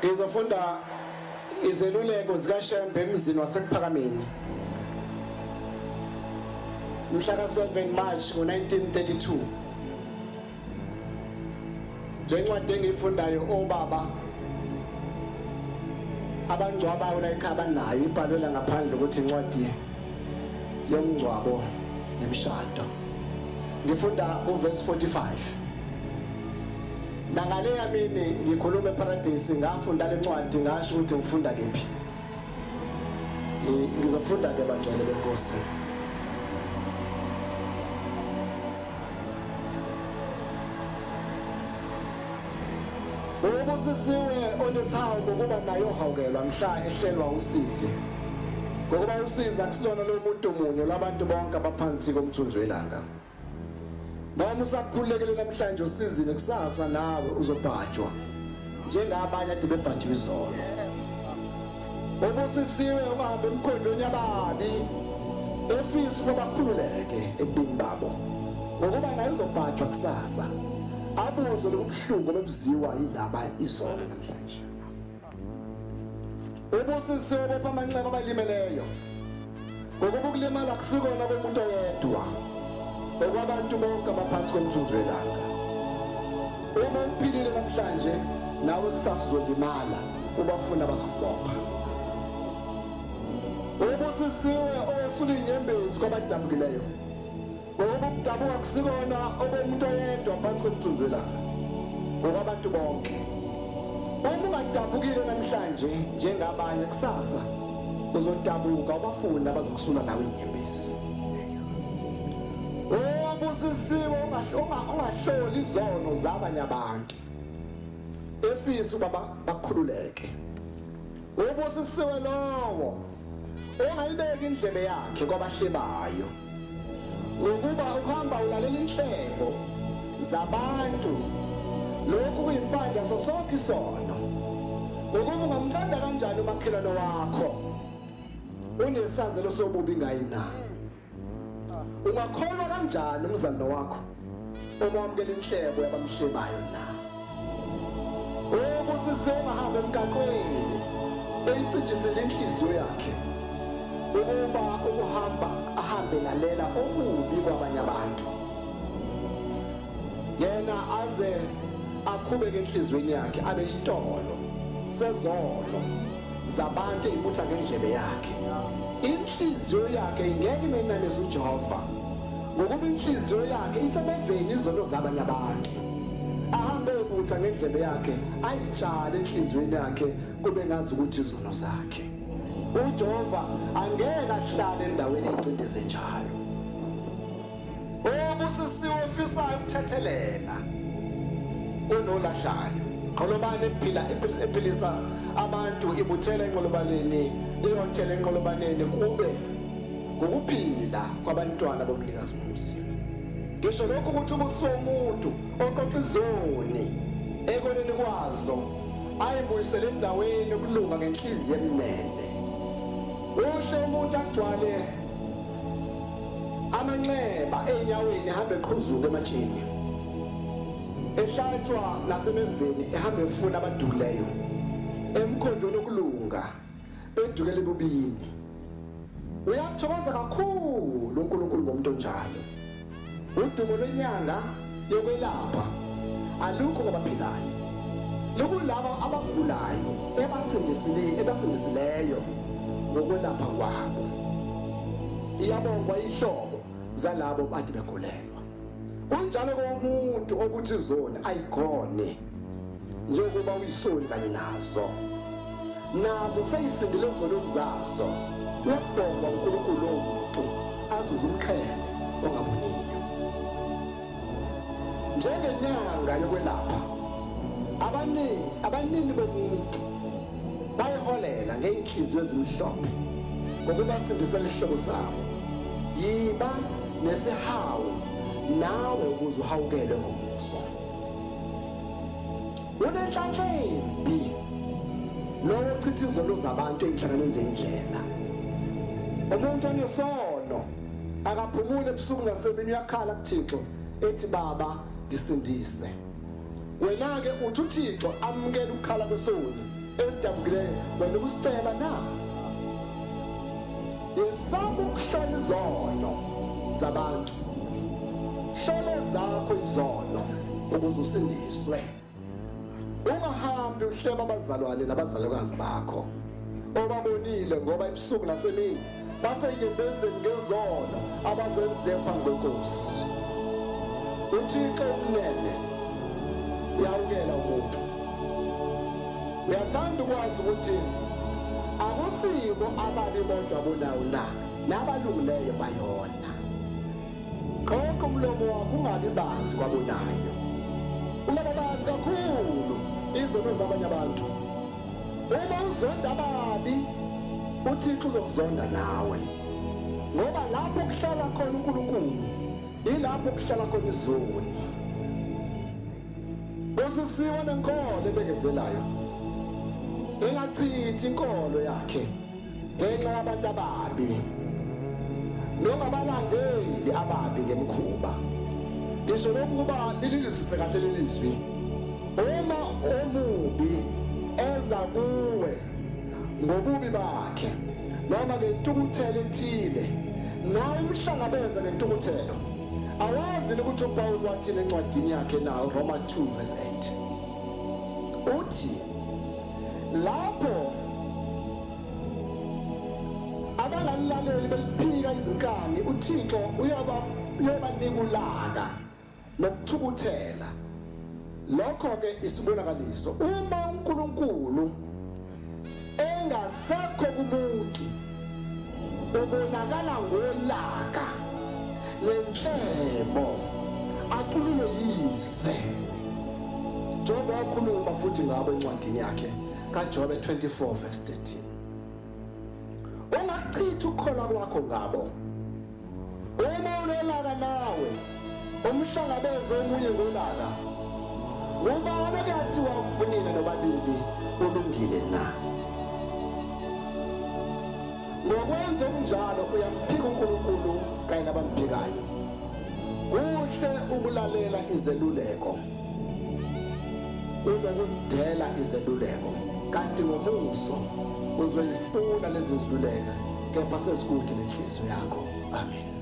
Ngizofunda izeluleko zikaShembe emzini waseKuphakameni. Mhla ka-7 March ngo-1932. Le ncwadi engiyifundayo obaba abangcwabayo la ekhaya banayo ibhalwe la ngaphandle ukuthi incwadi yomngcwabo nemishado. Ngifunda uverse 45. Nangaleya mini ngikhuluma eParadise ngafunda lencwadi ngasho ukuthi ngifunda kephi. Ngizofunda ke bangcwele benkosi. Ubusisiwe onesihawu ngokuba naye ohawukelwa mhla ehlelwa usizi. Ngokuba usizi akusilona lomuntu munye lwabantu bonke abaphansi komthunzi welanga. Noma usakhululekile namhlanje usizile kusasa nawe uzobhajwa njengabanye ade bebhajiwe izolo. Ubusisiwe uhambe emkhondweni yababi efisa ukuba bakhululeke ebubini babo ngokuba naye uzobhajwa kusasa abuzwe lobuhlungu obebuziwa yilaba izolo namhlanje. Ubusisiwe bopha amanxeba abalimeleyo ngokuba ukulimala kusikona komuntu oyedwa okwabantu bonke abaphansi komthunzi welanga. Uma uphilile namhlanje nawe kusasa uzolimala ubafuna bazokubopha. Ubusisiwe owesula inyembezi kwabadabukileyo Ngokuba ukudabuka kusikona okomuntu oyedwa phansi komthunzi welanga, ngokwabantu bonke. Uma ungadabukile namhlanje njengabanye, kusasa uzodabuka ubafune abazokusula nawe inyembezi. Ubusisiwe ungahloli izono zabanye abantu, efisa ukuba bakhululeke. Ubusisiwe lowo ongayibeki indlebe yakhe kwabahlebayo. Ngokuba uhamba ulalela inhlebo zabantu, lokhu kuyimpande yaso sonke isono. Ngokuba ungamthanda kanjani umakhelwane wakho unesazelo sobubi ngaye na? Ungakholwa kanjani umzalwane wakho uma wamukela inhlebo yabamhlebayo na? Ubusisiwe ongahamba emgaqweni eyicijisile inhliziyo yakhe ukuba ukuhamba ahambe lalela okubi kwabanye abantu yena aze akhubeke enhliziyweni yakhe abe isitolo sezono zabantu eyibutha ngendlebe yakhe inhliziyo yakhe ingeke imenameze uJehova ngokuba inhliziyo yakhe isemeveni izono zabanye abantu ahambe ebutha ngendlebe yakhe ayitshale enhliziyweni yakhe kube ngazi ukuthi izono zakhe uJehova angeke ahlale endaweni eyicindeze njalo Obusisiwe ofisayo ukuthethelela kunolahlayo. Nqolobane ephila ephilisa abantu ibuthela enqolobaneni iyothela enqolobaneni kube ngokuphila kwabantwana bomnikazi womuzi. Ngisho lokhu ukuthi ubuso womuntu oqoqa izoni ekoneni kwazo ayibuyisele endaweni yokulunga ngenhliziyo emnene. Uhle umuntu agcwale Amanxeba enyaweni ehamba eqhuzuka ematsheni. Ehlatshwa nasemeveni ehamba efuna abadukileyo. Emkhondweni okulunga bedukela ebubini. Uyathokoza kakhulu uNkulunkulu ngomuntu onjalo. Udumo lwenyanga yokwelapha alukho kwabaphilayo. Lukulabo abagulayo ebasindisile ebasindisileyo ngokwelapha kwabo. Iyabongwa ihlobo zalabo kade begulelwa. Kunjalo komuntu okuthi izoni ayigone njengoba uyisoni kanye nazo. Nazo seyisindile ezonweni zazo. Uyabongwa uNkulunkulu lowo muntu azuze umqhele ongaboniyo. Njengenyanga yokwelapha, abaningi abanini bomuntu bayiholela ngey'nhliziyo ezimhlophe ngokubasindisela isihlobo sabo. Yiba nesihawu nawe ukuze uhawukelwe ngomuso. Unenhlanhla embi lowo ochitha izono zabantu ey'nhlanganweni zendlela. Umuntu onesono akaphumule ebusuku nasemini uyakhala kuThixo ethi baba ngisindise. Wena-ke uthi uThixo amukele ukukhala kwesoni. esidabukileyo wena ubusiceba na? Yesaba ukuhlola izono zabantu, hlola ezakho izono ukuze usindiswe. Ungahambi uhleba abazalwane nabazalekazi bakho obabonile, ngoba ebusuku nasemini basenyembezeni ngezono abazenzileyo phambi kweNkosi. UThixo umnene, uyawukela umuntu. Uyathanda ukwazi ukuthi akusibo ababi bodwa bonawo na, nabalungileyo bayona. Qoqa umlomo wakho ungabi banzi kwabonayo. Ungababazi kakhulu izono zabanye abantu. Uma uzonda ababi, uThixo uzokuzonda nawe. Ngoba lapho kuhlala khona uNkulunkulu, ilapho kuhlala khona izoni. Busisiwe nenkolo ebekezelayo. Engachithi inkolo yakhe ngenxa yabantu ababi. Nongabalandeli ababi ngemikhuba. Ngisho lokhu kuba lilizwise kahle lelizwi. Uma omubi eza kuwe ngobubi bakhe noma ngentukuthelo ethile, nawe umhlangabeze ngentukuthelo. Awazi ukuthi uPawulu wathini encwadini yakhe na Roma 2 verse 8. Uthi lapho abanganilaleli beliphika izinkani uThixo uyoba uyobanika ulaka nokuthukuthela. Lokho-ke isibonakaliso uma uNkulunkulu engasekho kumuntu ubonakala ngolaka nenhlebo aqulule yize njengoba wakhuluma futhi ngabo encwadini yakhe kaJobe 24 verse 13. Ungakuchithi ukukholwa kwakho ngabo. Uma unolaka nawe umhlangabeze omunye ngolaka, ngubani okuyathiwa kunina nobabili ulungile na? Ngokwenza okunjalo uyamphika uNkulunkulu kanye nabamphikayo. Kuhle ukulalela izeluleko kunokuzidela izeluleko, kanti ngomuso uzoyifuna lezi ziluleko kepha sezikude nenhliziyo yakho. Amen.